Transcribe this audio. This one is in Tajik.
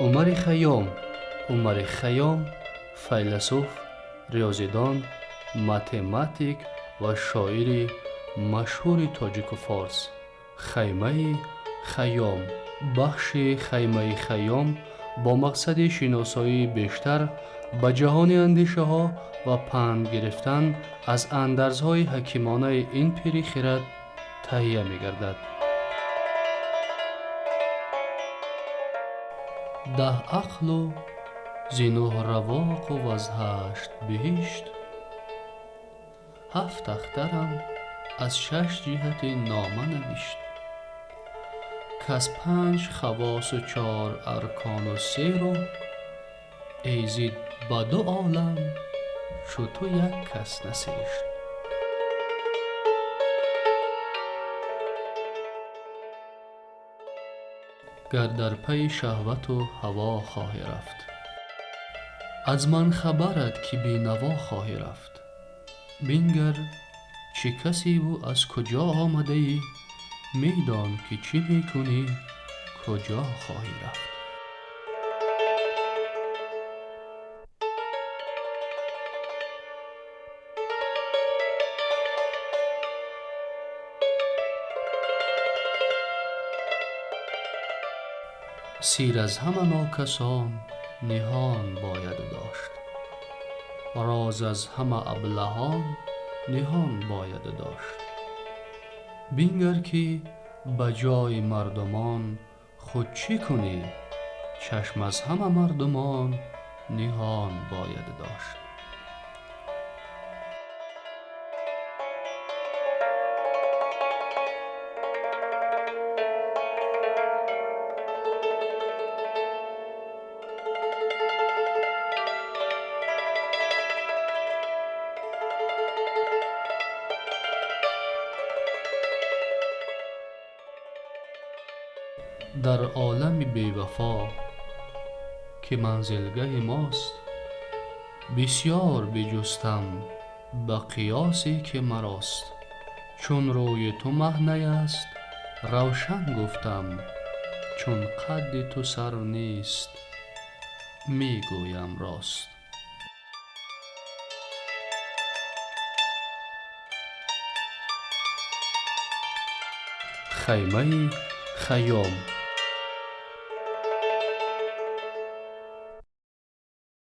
Умари Хайём. Умари Хайём файласуф, риёзидон, математик ва шоири машҳури тоҷику форс. Хаймаи Хайём. Бахши Хаймаи Хайём бо мақсади шиносоии бештар ба ҷаҳони андешаҳо ва панд гирифтан аз андарзҳои ҳакимонаи ин пири хирад таҳия мегардад. 10 ақлу зи 9 равоқу ваз 8 биҳишт, 7 ахтарам аз 6 ҷиҳати нома навишт. Кас 5 хавосу 4 аркону 3 рӯҳ, эзид ба 2 олам чу ту як кас насиришт. Гар дар пайи шаҳвату ҳаво хоҳӣ рафт, аз ман хабарат ки бенаво хоҳӣ рафт. Бингар чӣ касеву аз куҷо омадаӣ, медон ки чӣ мекунӣ, куҷо хоҳӣ рафт. Сир аз ҳама нокасон ниҳон бояд дошт, роз аз ҳама аблаҳон ниҳон бояд дошт. Бингар ки ба ҷои мардумон худ чӣ кунӣ, чашм аз ҳама мардумон ниҳон бояд дошт. Дар олами бевафо ки манзилгаҳи мост, бисёр биҷустам ба қиёсе ки марост. Чун рӯи ту маҳнай аст равшан гуфтам, чун қадди ту сарв нест мегӯям рост. Хаймаи Хайём.